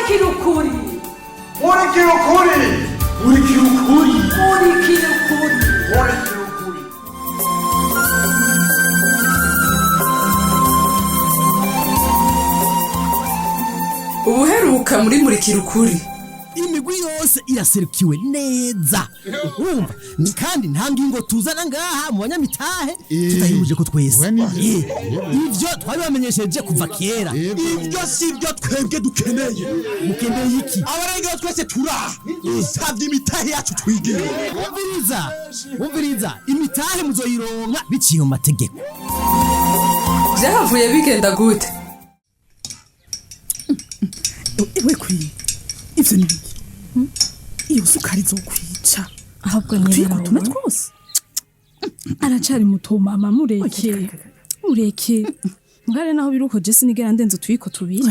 Murikira ukuri. Murikira ukuri. Murikira ukuri. Murikira ukuri. Murikira ukuri. Ubuheruka muri Murikira Ukuri. Imigwi yose iraserukiwe neza, wumva ni kandi nta ngingo tuzana ngaha mu banyamitahe tutayihuje ko twese. Oya, nivyo. Ivyo twabibamenyesheje kuva kera. Ibyo si byo twebwe dukeneye. Mukeneye iki? Abarengeho twese turaha usabye imitahe yacu twigire. Wumviriza, wumviriza, imitahe muzoyironka biciye mu mategeko. Byahavuye bigenda gute? Ewe kwiye, ivyo ni biki? Iyo sukari izokwica. Ahubwo tuyiko niba tume twose. Aracari muto mama, mureke mureke. Mugare naho biruko je sinigera ndenza utuyiko tubiri.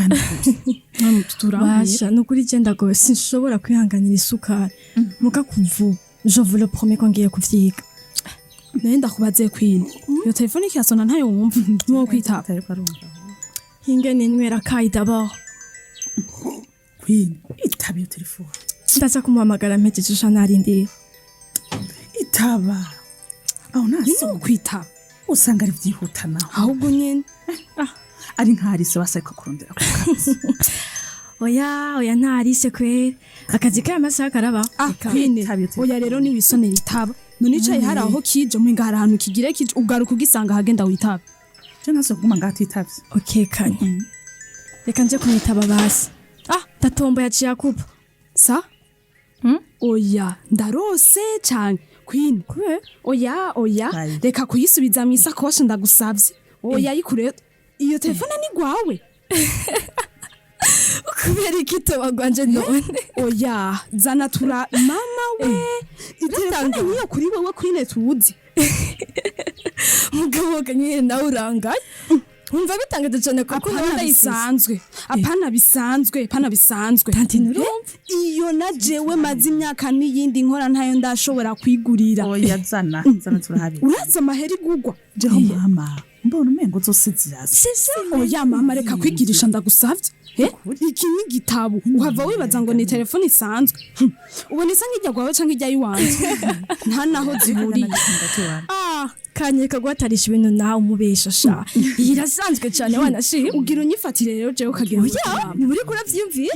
Namwe turambuye. Basha, nukuri je ndagowe, sinshobora kwihanganira isukari muga kuva je vous le promets ko ngiye kuvyiga. Naye ndakubaze kwini, iyo telefone ikirasona ntayo wumva, niwo kwitaba? Ariko arumva. Hinge ninywera kayi d'abord. Queen, itaba iyo telefone. Ndaza kumuhamagara mpejeje sha, narindiriye. Itaba aho. Niwo Ntasoma kwitaba. Usanga ari vyihuta naho. Ahubwo nyene. Ari nkarise basariko kurondera ku kazi. Oya oya, ntarise kweri, akazi kaya masaha karabaho. Ah kwini. Itaba iyo telefone. Oya rero niwisonera itaba. None icaye hari aho kije umenga hari ahantu kigire kije, ugaruka ugisanga ahagenda witaba. Je ntaso kuguma ngaho atitavye. Okay kanye, reka nje kumwitaba basi. Ah. Ndatombo yaciye akupa. Sa oya, ndarose cane kwini. Kubera? Oya oya. Ayi. Reka kuyisubiza mu isakoshi ndagusavye. Oya, yikure iyo telefone ni gwawe. Kubera iki tobagwanje none? Oya, zana tura mama we. Itelefone niyo kuri wewe kwine tuzi. Mugabo kanye nawe urangaye, wumva bitangaje cane kuko nawe Apana. ndayifise. Bisanzwe, apana bisanzwe, apana bisanzwe. Tanti, nturumva? Iyo na jewe maze imyaka n'iyindi nkora ntayo ndashobora kwigurira. Oya, zana zana turahabira. Urazi amahera igugwa? Jeho mama mbona umengo zose zirasa. Oya mama, reka kwigirisha ndagusavye. Iki ni igitabo uhava wibaza ngo ni telefone isanzwe. Ubona isa nk'ijya gwawe canke ijya yiwanje, nta naho zihuriye. Ah kanye, kagwatarisha ibintu nawe umubesha sha, iyi irasanzwe cane wanashima. Ugira unyifatire rero jewe ukagira ngo Oya. mama. Ntiburi kuravyiyumvira.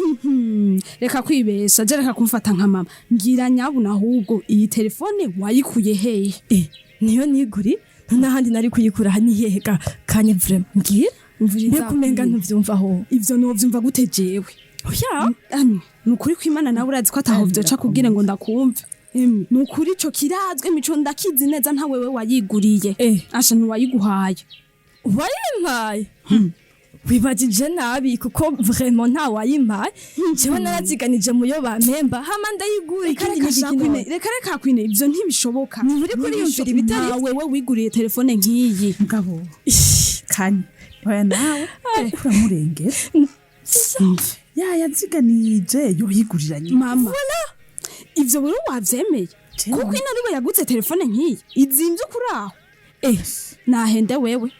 Reka kwibesha, je reka kumfata nka mama. Mbwira nyabuna ahubwo, iyi telefone wayikuye hehe? Eh, niyo niguri n'ahandi nari kuyikura aha ni hehe ga kanye? Vraiment mbwira. Umviriza, mbega umenga Queen. ntuvyumva aho. Ivyo novyumva gute jewe? Oya. Amwe ni ukuri kw'Imana, nawe urazi ko ataho vyoca kubwire ngo ndakumve. Emwe, ni ukuri ico kirazwe mico, ndakizi neza, nta wewe wayiguriye. Eh. Asha, ntiwayiguhaye. Wayimpaye? Wibagije nabi kuko vraiment nta wayimpaye, jewe naraziganije muyo bampemba hama ndayigura. Reka Ikindi reka sha n'igiki Queen, none? reka reka Queen, ivyo ntibishoboka. Nturi kuriyumvira ibitari. Nta wewe wiguriye telefone nk'iyi. Mugabo kanye, oya nawe uramurengera, yayaziganije yoyigurira nyine. Mama, ivyo wewe wavyemeye? Jewe. Kuko ino ariwe yaguze telefone nk'iyi izimvye kuri aho. Nahende wewe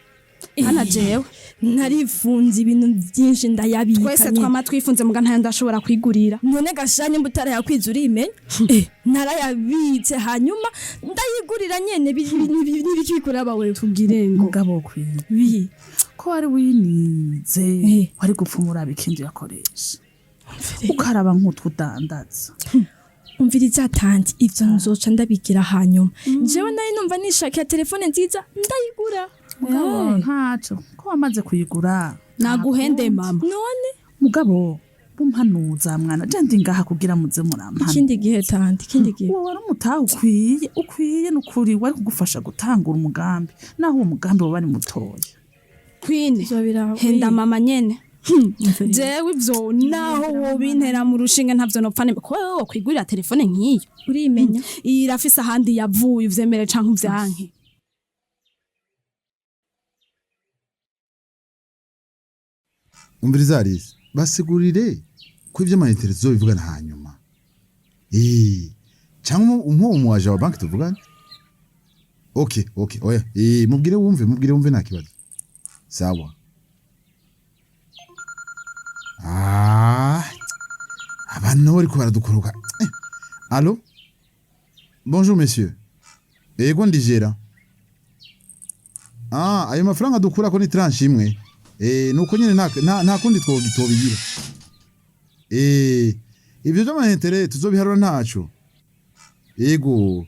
hana jewe. Narifunze ibintu byinshi ndayabika. Twese Nyene. twama twifunze muga ntayo ndashobora kwigurira. None gashanye mba utarayakwiza urimenya? Narayabitse hanyuma ndayigurira nyene. N'ibiki bikuraba wewe? Tugire ngo Mugabo kwiye Wi. ko wari winize, wari gupfumura ikindi yakoresha ukaraba nk'utwudandaza. Umviriza tanti, ivyo nzoca ndabigira hanyuma. Jewe nari numva nishakiye telefone nziza ndayigura. Mugabo ntaco ko wamaze kuyigura. Naguhende mama. None? Mugabo bumpanuza mwana, je ndi ngaha kugira muze murampana. Ikindi gihe tanti, ikindi gihe. Uwo wari umutahe ukwiye, ukwiye nukuri, wari kugufasha gutangura umugambi naho uwo mugambi woba ari mutoya. Queen. Tuzobiraba. Henda mama nyene. Jewe ivyo naho wobintera mu rushinge ntavyo nopfa nemeye ko wewe wokwigurira telefone nk'iyo. Urimenya. Iyi irafise ahandi yavuye, uvyemere canke uvyanke. Umviriza Alice, basigurire ko ivyo ama intérêts tuzobivugana hanyuma. Cyangwa umpe umu agent wa banki tuvugane. Okay, oya, mubwire wumve, mubwire wumve, nta kibazo. Sawa. Ah. Abantu nabo bariko baradukoroga. Allo? Bonjour monsieur. Ego, ndigera. Ah, ayo mafaranga dukura ko ni tranche imwe. Nuko nyene nta kundi twobigira. Ibyo by'ama intérêts tuzobiharura ntaco. Ego.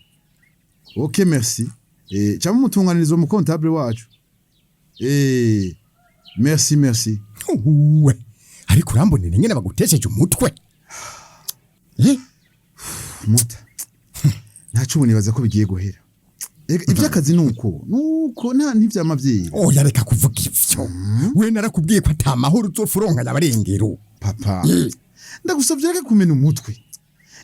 Ok, merci. Cyangwa umutunganirizo mu comptable wacu. Merci, merci. Uwe, ariko urambonera nyene bagutesheje umutwe. Muta. Ntaco ubu nibaza ko bigiye guhera. Ega, iby'akazi nuko nta ntivyama vyera. Oya, reka kuvuga ivyo. We narakubwiye ko ata mahoro uzofuronka y'abarengero. Papa. Ndagusavye, reka kumena umutwe.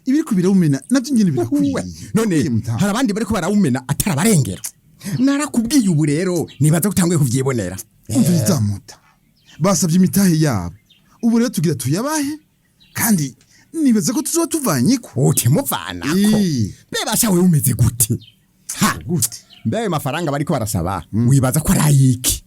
Ibiriko birawumena navyo nyene birakwiye. Uwe, none hari abandi bariko barawumena atari abarengero? Narakubwiye, ubu rero nibaza ko utanguye kuvyibonera. Umviriza muta. Basavye imitahe yabo. Ubu rero tugira tuyabahe kandi nibaza ko tuzoba tuvanyeko. Uti muvanako? Bebasha, wewe umeze gute? Ha, gute? Mbe ayo mafaranga bariko barasaba wibaza ko ari ayiki?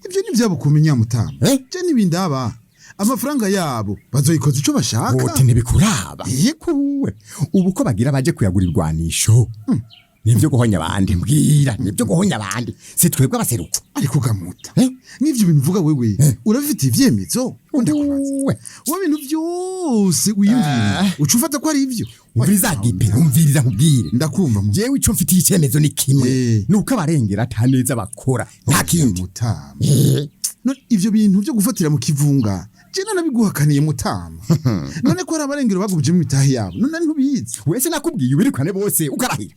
Ivyo ni vyabo kumenya, mutama. Je nibindaba. Amafaranga yabo bazoyikoza ico bashaka. Uti ntibikuraba? Yekuwe, ubu ko bagira baje kuyagura irwanisho, nivyo guhonya abandi. Mbwira, nivyo guhonya abandi, si twebwe abaseruko. Ariko gamuta, n'ivyo bintu uvuga wewe urabifitiye ivyemezo? Ndakubaza, wowe ibintu byose wiyumvira uca ufata ko ari ivyo? Umviriza gipe, umviriza nkubwire. Ndakumva. Jewe ico mfitiye icemezo ni kimwe, nuko abarengera ata neza bakora, nta kindi. Mutama, none ivyo bintu vyo gufatira mu kivunga je nanabiguhakaniye, mutama. None ko hari abarengero bagumijemo imitahe yabo, none ntubizi? Wese nakubwiye ubirukane bose ukarahira.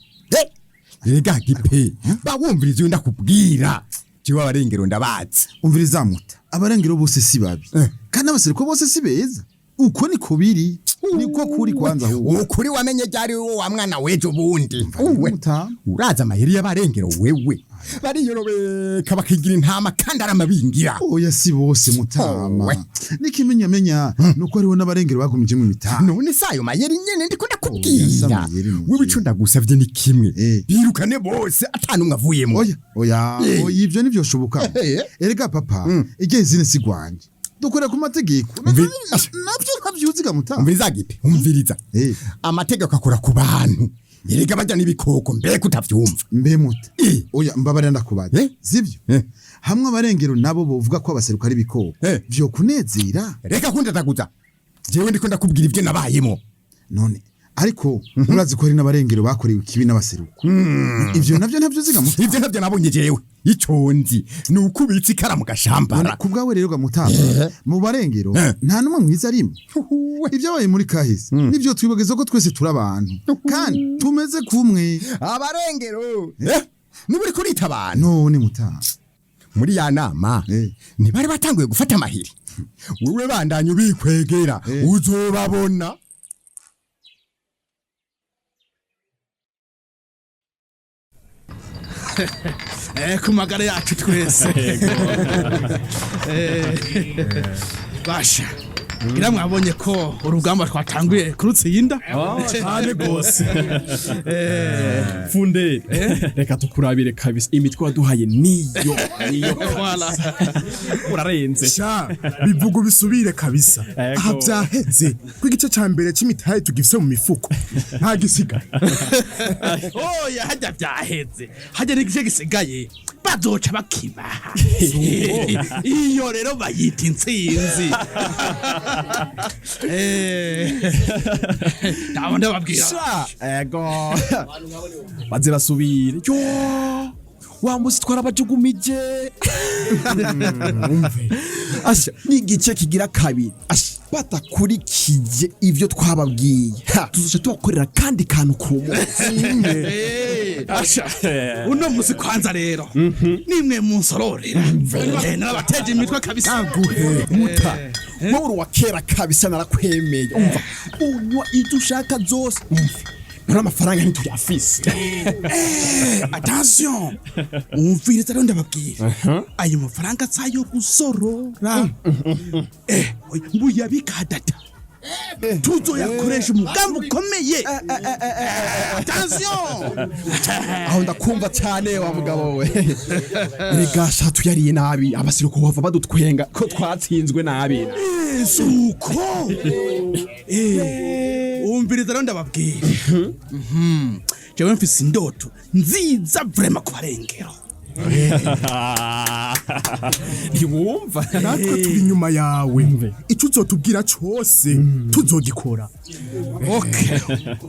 Rega gipe, bawumviriza uyu ndakubwira. Jewe abarengero ndabazi. Umviriza muta, abarengero bose si babi kandi abaseruko bose si beza. Uko niko biri, niko kuri kwanza ahubwo. Ukuri wamenye ryari wowe wa mwana w'ejo bundi? Uwe, uraza amayeri y'abarengero wewe? Bariyorobeka bakigira intama kandi ari amabingira. Oya, si bose mutama. N'ikimenyamenya nuko hariho n'abarengero bagumijemo imitahe. None si ayo mayeri nyene ndiko ndakubwira? Wewe ico ndagusavye ni kimwe, birukane bose atanumwe avuyemo. Oya, oya, oya, ivyo ntivyoshoboka. Erega papa, igihe zine si gwanje, dukorera ku mategeko navyo ntavyuziga, mutama. Umviriza gipe, umviriza. Amategeko akora ku bantu, erega bajya n'ibikoko. Mbega utavyumva? Mbe muta, oya, mbabarira ndakubaza, sivyo? Hamwe abarengero nabo bovuga ko abaseruka ari ibikoko, vyo kunezera? Reka kundataguza, jewe ndiko ndakubwira ivyo nabayemo. None ariko urazi ko hari n'abarengero bakorewe ikibi n'abaseruko? Ivyo navyo ntavyuziga, muta? Ivyo navyo nabonye jewe. Ico nzi ni uko ubitse ikara mu gashambara. Ku bwawe rero gamutama, mu barengero nta n'umwe mwiza arimo? Ibyabaye muri kahise nibyo twibageza ko twese turi abantu kandi tumeze kumwe. Abarengero niba uriko urita abantu. None mutama, muri ya nama ntibari batanguye gufata amahiri? Wewe bandanye ubikwegera, uzobabona. Ku magara yacu twese. Basha, ngira mwabonye ko urugamba twatanguye kurutsinda. Cyane rwose. Funde, reka tukurabire kabisa, imitwe waduhaye niyo niyo. Voilà. Urarenze. Sha, bivuga bisubire kabisa. Aha byaheze ko igice ca mbere c'imitahe tugifise mu mifuko, nta gisigaye. Oya, hajya byaheze, hajya n'igice gisigaye bazoca bakibaha. Iyo rero bayita intsinzi. Ndabona ndababwira. Sha, ego baze basubire yo, wa musi twarabajugumije. Asha, n'igice kigira kabiri, asha, batakurikije ivyo twababwiye, ha, tuzoca tubakorera kandi kantu ku munsi. Asha, uno musi kwanza rero nimwe munsororera. Narabateje imitwe kabisa. Aguhe muta, wowe uri uwa kera kabisa, narakwemeye. Umva, unywa ibyo ushaka zose. Umva, none amafaranga ntituyafise. Attention, umviriza rero ndababwira, ayo mafaranga sayo gusorora. Oya, muyabika data. Tuzoyakoresha umugambi ukomeye. Attention! Aho ndakumva cyane wa mugabo we. Erega sha, tuyariye nabi abaseruko bava badutwenga ko twatsinzwe nabi. Suko umviriza rero ndababwira. Jewe mfise indoto nziza vraiment ku barengero. Ntiwumva? Natwe turi inyuma yawe, icyo uzotubwira cose tuzogikora. Okay,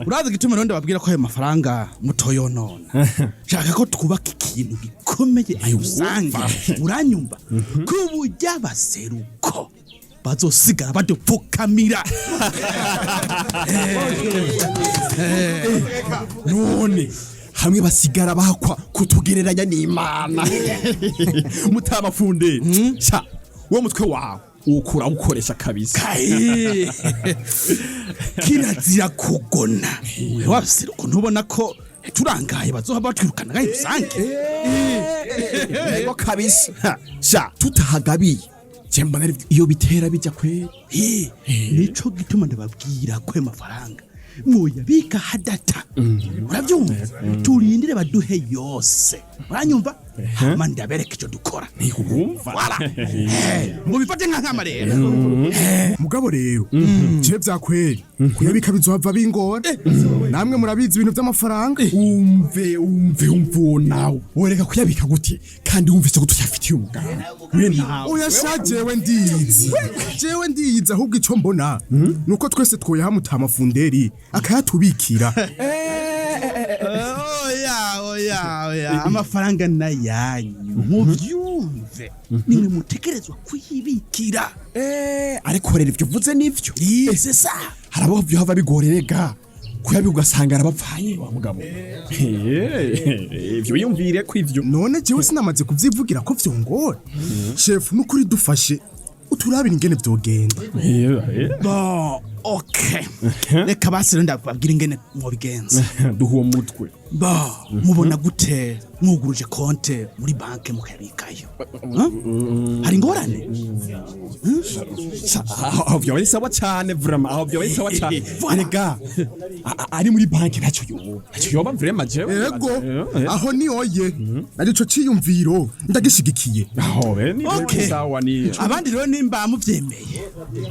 urazi igituma rero ndababwira ko ayo mafaranga mutoyonona? Shaka ko twubaka ikintu gikomeye ayo usange, uranyumva, ku buryo abaseruko bazosigara badupfukamira. None hamwe basigara bakwa kutugereranya n'Imana, mutabafunde sha, wo mutwe wawe ukura ukoresha kabisa. Kai. Kirazira kugona wabaseruko, ntubona ko turangaye bazoha batwirukana ngaho rusange? Yego kabisa. Ha, sha, tutahagabiye je mbona ari iyo bitera bijya kwera. Nico gituma ndababwira ko ayo mafaranga mwoyabika hadata, urabyumva, turindire baduhe yose, uranyumva, hama ndabereka ico dukora. Ntiwumva? Wala. Mubifate nka nkama rero. Mugabo rero je vyakweri kuyabika bizohava bingora, namwe murabizi ibintu vy'amafaranga. Umve, umve, umve, uwo nawe wereka kuyabika gute kandi wumvise ko tuyafitiye umugambi we nawe? Oya sha, jewe ndiyizi, jewe ndiyizi. Ahubwo ico mbona nuko twese twoyaha Mutamafunderi akayatubikira. Oya, oya, oya, amafaranga nayanyu, muvyumve, nimwe mutegerezwa kuyibikira. Ariko rero ivyo uvuze nivyo. C'est ça. Hari abo vyohava bigorerega kuyabika ugasanga arabapfanye wa mugabo. Ivyo wiyumvire ko ivyo None jewe sinamaze kuvyivugira ko vyongora, shefu? Nukuri dufashe uturabira ingene vyogenda. Bon, okay, reka basi rero ndababwira ingene mwobigenza. Duha uwo mutwe. Bo mubona gute mwuguruje konte muri banke mukayabikayo? Huh? Hari ingorane? Aho vyoba ari sawa cane vraiment, aho vyoba ari sawa cane. Erega ari muri banki ntacyo yoba, ntacyo yoba vraiment jewe. Ego, aho ni oye, nari ico ciyumviro ndagishigikiye. Aho be ni Okay. sawa ni Abandi rero nimba muvyemeye,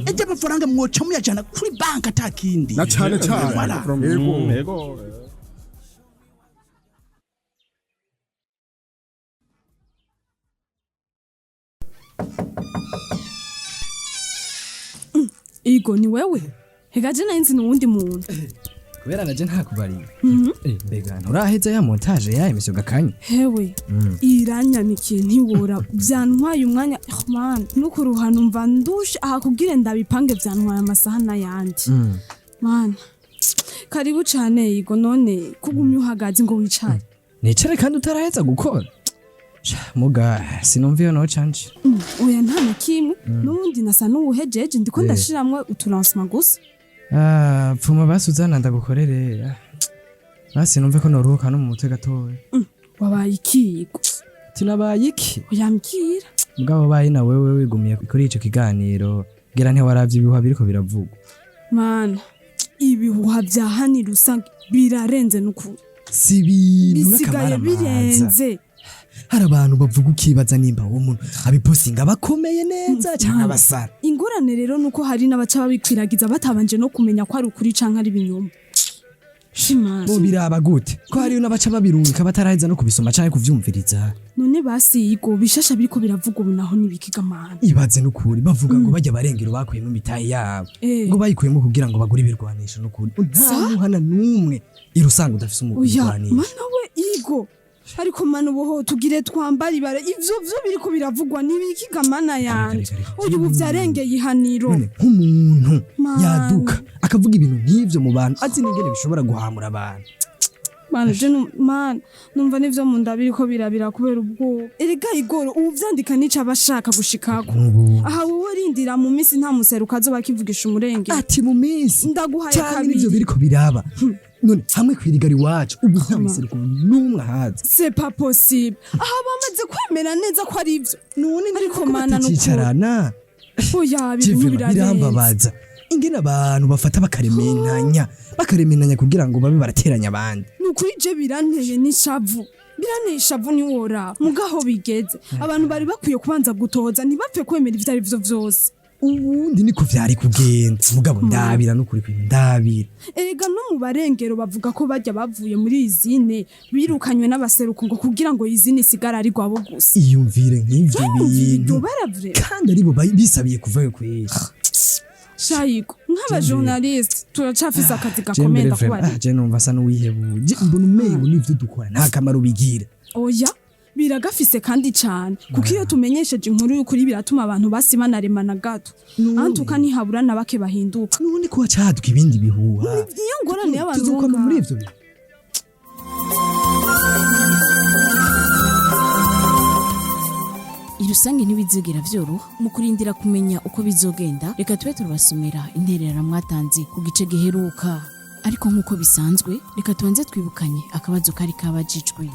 ejya amafaranga mwoca muyajana kuri banki atakindi. Na cane cane. Voilà. Ego. Ego. Igo, ni wewe? Hega je nari nzi n'uwundi muntu. Kubera naje ntakubariye. Mbega nturaheza ya montage ya émission gakanye? Hewe, iranyanikiye ntiwora, byantwaye umwanya. Oh, man, nukuruha numva ndushe aha kubwire ndabipange, byantwaye amasaha n'ayandi. Man, karibu cane Igo. None kugumya uhagaze ngo wicare? Nicare kandi utaraheza gukora? Sha, muga sinumva iyo noca nje. Oya, nta na kimwe, n'ubundi nasa n'uwuhejeje, ndiko ndashiramwo uturansima gusa. Ah, pfuma basi uzana ndagukorere. Ah, basi numve ko noruhuka no mu mutwe gatoya. Wabaye ikigo? Tunabaye iki? Oya, mbwira. Mugabo bayi na wewe wigumiye kuri ico kiganiro, ngira ntiwaravye ibihuha biriko biravugwa. Mana, ibihuha vya hani rusange birarenze n'ukuri. Si ibintu Bisigaye n'akamaramaza. birenze. Hari abantu bavuga ukibaza nimba uwo muntu abipostinga bakomeye neza canke abasara. Ingorane rero nuko hari n'abaca babikwiragiza batabanje no kumenya ko ari ukuri canke ari ibinyoma. Shimana. Bo biraba gute ko hariyo n'abaca babirungika bataraheza no kubisoma canke kuvyumviriza? None basi Igo, bishasha biriko biravuga ubu naho nibikigamana? Ibaze n'ukuri, bavuga ngo bajya barengero bakuyemo imitahe yabo, ngo bayikuyemo kugira ngo bagure ibirwanisho. N'ukuri nta muhana n'umwe irusanga udafise Oya. umurwanisho. Mana we, Igo, ariko mana, ubuho tugire twambara ibara. Ivyo vyo biriko biravugwa nibikigamana yanje? Uyu ubu vyarengeye ihaniro. None nk'umuntu Mana. yaduka akavuga ibintu nk'ivyo mu bantu azi n'ingene bishobora guhamura abantu? Mana, je mana, numva n'ivyo mu nda biriko birabira kubera ubwoba. Erega Igoro, ubu vyandika nico aba ashaka gushikako. Aha wowe rindira, mu minsi nta museruka azoba akivugisha umurenge. Ati mu minsi ndaguhaye canke kabiri. n'ivyo biriko biraba none hamwe kwirigara iwacu ubu nta museruko n'umwe ahazi. C'est pas possible! Aha bamaze kwemera neza ko ari ivyo none, ariko mana, nukuri Batacicarana. Oya, ibintu Jivema birarenze. birambabaza. Ingene abantu bafata bakaremenanya, bakaremenanya kugira ngo babe barateranya abandi. Ni ukuri je biranteye n'ishavu, biranteye ishavu, ntiworaba mugaho bigeze. Abantu bari bakwiye kubanza gutoza, ntibapfe kwemera ivyo ari vyo vyose. Ubundi niko vyari kugenda, mugabo ndabira n'ukuri kwima ndabira. Erega no mu barengero bavuga ko bajya bavuye muri izine birukanywe n'abaseruko ngo kugira ngo izine isigare ari rwabo gusa. Iyumvire nk'ivyo bintu. Baravure. Kandi aribo bisabiye kuvayo kweri. Shayiko, nk'abajournaliste turacafise akazi gakomeye, ndakubariye. Je numva asa n'uwihebuye. Je mbona umengo n'ivyo dukora nta kamaro bigira. Oya, biragafise kandi cane, kuko iyo tumenyesheje inkuru y'ukuri biratuma abantu basi banaremana gato, antuka ntihabura na bake bahinduka. None ko hacaduka ibindi bihuha? Iyo ngorane y'abantu Tuzokwama muri ivyo bintu. Irusange ntibizigera vyoroha. Mu kurindira kumenya uko bizogenda, reka tube turabasomera intererano mwatanze ku gice giheruka. Ariko nk'uko bisanzwe, reka tubanze twibukanye akabazo kari kabajijwe.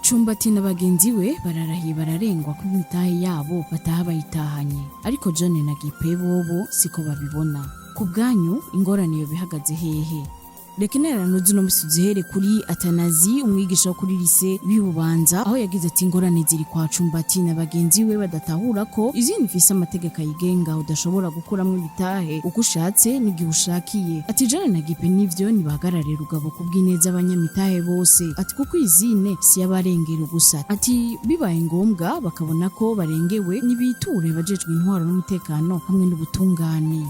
Cumbati na bagenzi we bararahiye bararengwa ko imitahe yabo bataha bayitahanye, ariko John na Gipe bobo siko babibona. Ku bwanyu, ingorane yo bihagaze hehe? Reka intererano z'uno musi tuzihere kuri Atanazi, umwigisha wo kuri lise b'Ibubanza, aho yagize ati: ingorane ziri kwa Cumbati na bagenzi we badatahura ko izindi ifise amategeko ayigenga, udashobora gukuramo ibitahe uko ushatse n'igihe ushakiye. Ati Jane na Gipe nivyo nibahagarare rugabo ku bw'ineza abanyamitahe bose. Ati kuko izine si y'abarengero gusa. Ati bibaye ngombwa bakabona ko barengewe, nibiture bajejwe intwaro n'umutekano hamwe n'ubutungane.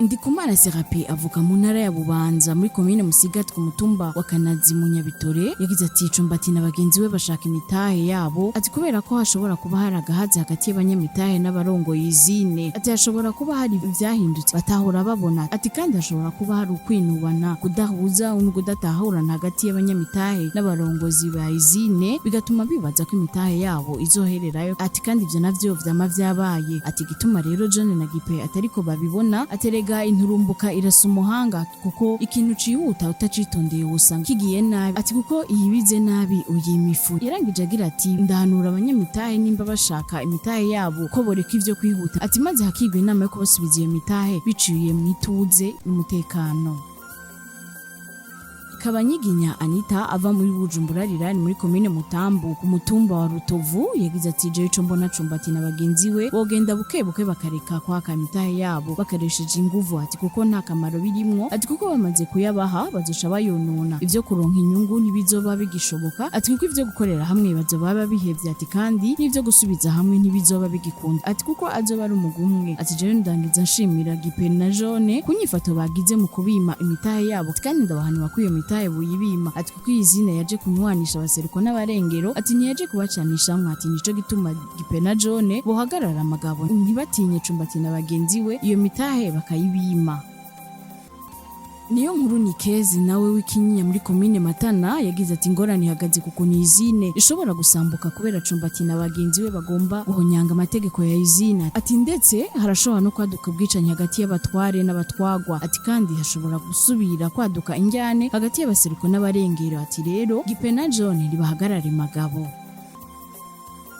Ndikumana Serape avuka mu ntara ya Bubanza muri komine Musigati ku mutumba wa Kanazi mu Nyabitore, yagize ati Cumbati na bagenzi we bashaka imitahe yabo. Ati kubera ko hashobora kuba hari agahazi hagati y'abanyamitahe n'abarongoye izine. Ati hashobora kuba hari ivyahindutse batahora babona. Ati kandi hashobora kuba hari ukwinubana, kudahuza no kudatahurana hagati y'abanyamitahe n'abarongozi ba izine, bigatuma bibaza ko imitahe yabo izohererayo. Ati kandi ivyo navyo vyama vyabaye. Ati gituma rero John na Gipe atariko babibona. Aterega inturumbuka irasa umuhanga, kuko ikintu cihuta utacitondeye wosanga kigiye nabi. Ati kuko iyibize nabi uyima ifu. Yarangije agira ati ndahanura abanyamitahe nimba bashaka imitahe yabo ko boreka ivyo kwihuta. Ati maze hakigwa inama yo kubasubiza iyo mitahe biciye mu ituze n'umutekano. Kabanyiginya Anita ava muri Bujumbura rirani muri komine Mutambu ku mutumba wa Rutovu, yagize ati jewe ico mbona, Cumbati na bagenzi we bogenda buke buke, bakareka kwaka imitahe yabo bakaresheje inguvu. Ati kuko nta kamaro birimwo. Ati kuko bamaze kuyabaha bazoca bayonona, ivyo kuronka inyungu ntibizoba bigishoboka. Ati kuko ivyo gukorera hamwe bazoba babihevye. Ati kandi n'ivyo gusubiza hamwe ntibizoba bigikunda. Ati kuko azoba ari umugwi umwe. Ati jewe ndangiza nshimira Gipe na Jone ku nyifato bagize mu kubima imitahe yabo, kandi ndabahanura ko iyo mitahe buyibima. Ati kuko iyi zina yaje kunywanisha abaseruko n'abarengero. Ati ntiyaje kubacanishamwe. Ati nico gituma Gipe na Jone bohagarara amagabo, ntibatinye Cumbati na bagenzi we, iyo mitahe bakayibima. Niyo nkuru ni Kezi nawe w'ikinyinya muri komine Matana, yagize ati ingorane ihagaze ku kuntu izine ishobora gusambuka kubera Cumbati na bagenzi we bagomba guhonyanga amategeko ya izina. Ati ndetse harashobora no kwaduka ubwicanyi hagati y'abatware n'abatwagwa. Ati kandi hashobora gusubira kwaduka injyane hagati y'abaseruko n'abarengero. Ati rero Gipe na John ribahagarare magabo.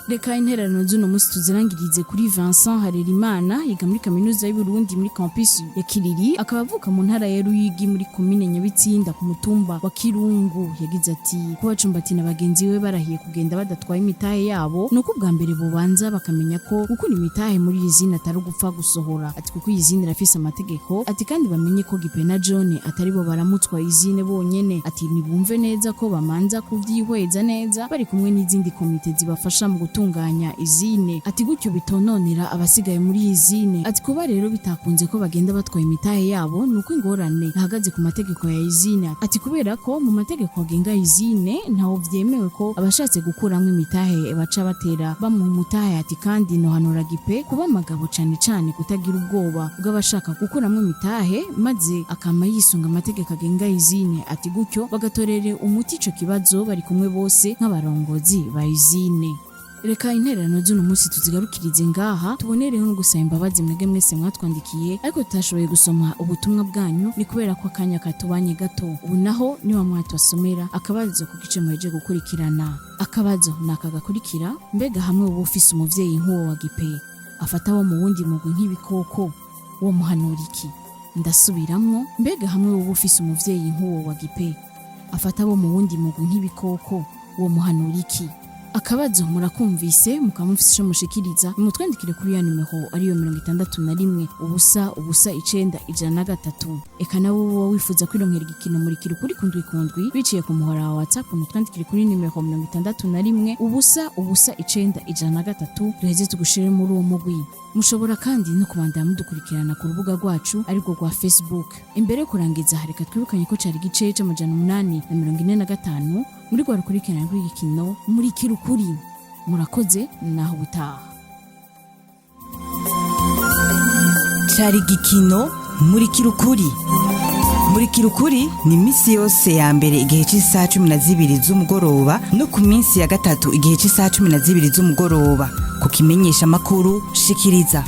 Reka intererano z'uno munsi tuzirangirize kuri Vincent Harerimana, yiga muri kaminuza y'u Burundi muri campus ya Kiriri, akaba avuka mu ntara ya Ruyigi muri komine Nyabitsinda ku mutumba wa Kirungu. Yagize ati kuba Cumbati na bagenzi we barahiye kugenda badatwaye imitahe yabo, nuko ubwa mbere bubanza bakamenya ko gukura imitahe muri iyi zina atari ugupfa gusohora. Ati kuko iyi zina irafise amategeko. Ati kandi bamenye ko Gipe na John atari bo baramutswa izine bonyene. Ati nibumve neza ko bamanza kuvyihweza neza bari kumwe n'izindi komite zibafasha mu gutunganya izine. Ati gutyo bitononera abasigaye muri iyi zine. Ati kuba rero bitakunze ko bagenda batwaye imitahe yabo, nuko ingorane ihagaze ku mategeko ya izine. Ati kubera ko mu mategeko agenga izine ntawo vyemewe ko abashatse gukuramwo imitahe baca batera bamuha umutahe. Ati kandi nohanura Gipe kuba amagabo, cane cane kutagira ubwoba bw'abashaka gukuramwo imitahe, maze akama yisunga amategeko agenga izine. Ati gutyo bagatorere umuti ico kibazo bari kumwe bose nk'abarongozi ba izine. Reka intererano z'uno munsi tuzigarukirize ngaha, tubonereho no gusaba imbabazi mwebwe mwese mwatwandikiye ariko tutashoboye gusoma ubutumwa bwanyu, ni kubera ko akanya katubanye gato. Ubu naho niba mwatubasomera akabazo ku gice muheje gukurikirana. Akabazo ni aka gakurikira: mbega hamwe wowe ufise umuvyeyi nk'uwo wa Gipe afata abo mu wundi mugwi nk'ibikoko, Wo muhanura iki? Ndasubiramwo, mbega hamwe wowe ufise umuvyeyi nk'uwo wa Gipe afata abo mu wundi mugwi nk'ibikoko, wo muhanura iki? Akabazo murakumvise, mukaba mufise ico mushikiriza, nimutwandikire kuri ya nimero ariyo 61 0 0 9 103. Eka nawe woba wifuza kwironkera igikino murikira ukuri kundwi kundwi biciye ku muhora wa WhatsApp, mutwandikire kuri nimero 61 0 0 9 103, duheze tugushire muri uwo mugwi. Mushobora kandi no kubandanya mudukurikirana ku rubuga rwacu arirwo rwa Facebook. Imbere yo kurangiza, reka twibukanye ko cari igice c'845 muri rwa rukurikirana rw'igikino Murikira Ukuri. Murakoze, naho ubutaha. Cari igikino Murikira Ukuri. Murikira Ukuri ni iminsi yose ya mbere igihe cy'isaha 12 z'umugoroba no ku minsi ya gatatu igihe cy'isaha 12 z'umugoroba ku kimenyesha amakuru Shikiriza.